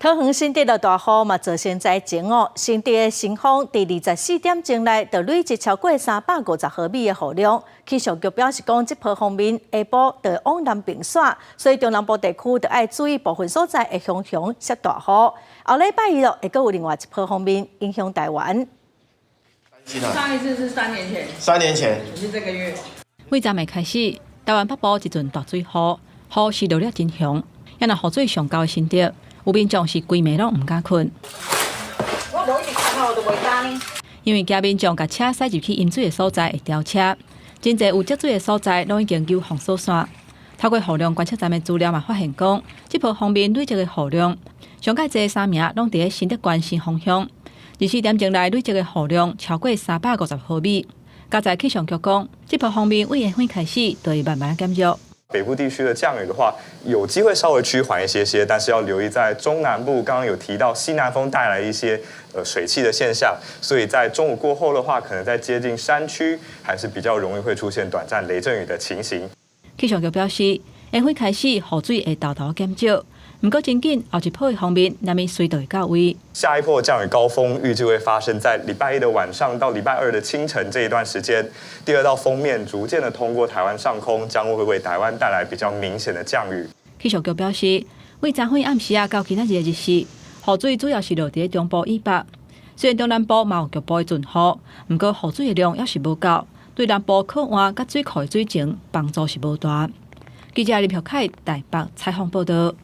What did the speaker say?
桃園新竹落大雨嘛，造成災情哦。新竹的新豐佇24點鐘內就累積超過350毫米的雨量。氣象局表示講，這波鋒面下晡就會往南爿徙，所以中南部地區就愛注意部分所在會雄雄落大雨。後禮拜一咯，會閣有另外一波鋒面影響台灣。上一次是三年前，3年前，是這個月。對昨暝開始，台灣北部一陣大水雨，雨是落了真兇，也若雨水上高的新竹，有民眾是規暝攏毋敢睏。我無一直看我都袂敢呢。因為驚民眾共車駛入去淹水的所在會掉車，真濟有積水的所在攏已經有封鎖線。透過雨量觀測站的資料嘛，發現講，這波鋒面累積的雨量，上蓋濟三名攏佇咧新竹縣新豐鄉，24點鐘內累積的雨量超過350毫米。加在氣象局講，這波鋒面對下昏開始就會慢慢減弱。北部地區的降雨的話，有機會稍微趨緩一些些，但是要留意在中南部，剛剛有提到西南風帶來一些水汽的現象，所以在中午過後的話，可能在接近山區，還是比較容易會出現短暫雷陣雨的情形。氣象局表示，下昏開始雨水會沓沓減少，毋過真緊後一波的鋒面難免隨就會到位。下一波降雨高峰預計會發生在禮拜一的晚上到禮拜二的清晨這一段時間。第二道鋒面逐漸的通過台灣上空，將會為台灣帶來比較明顯的降雨。氣象局表示，對昨昏暗時仔到今仔日的日時，雨水主要是落佇中部以北。雖然中南部嘛有局部的陣雨，毋過雨水的量猶是無夠，對南部靠岸佮水庫的水情幫助是無大。記者林玉凱台北採訪報道。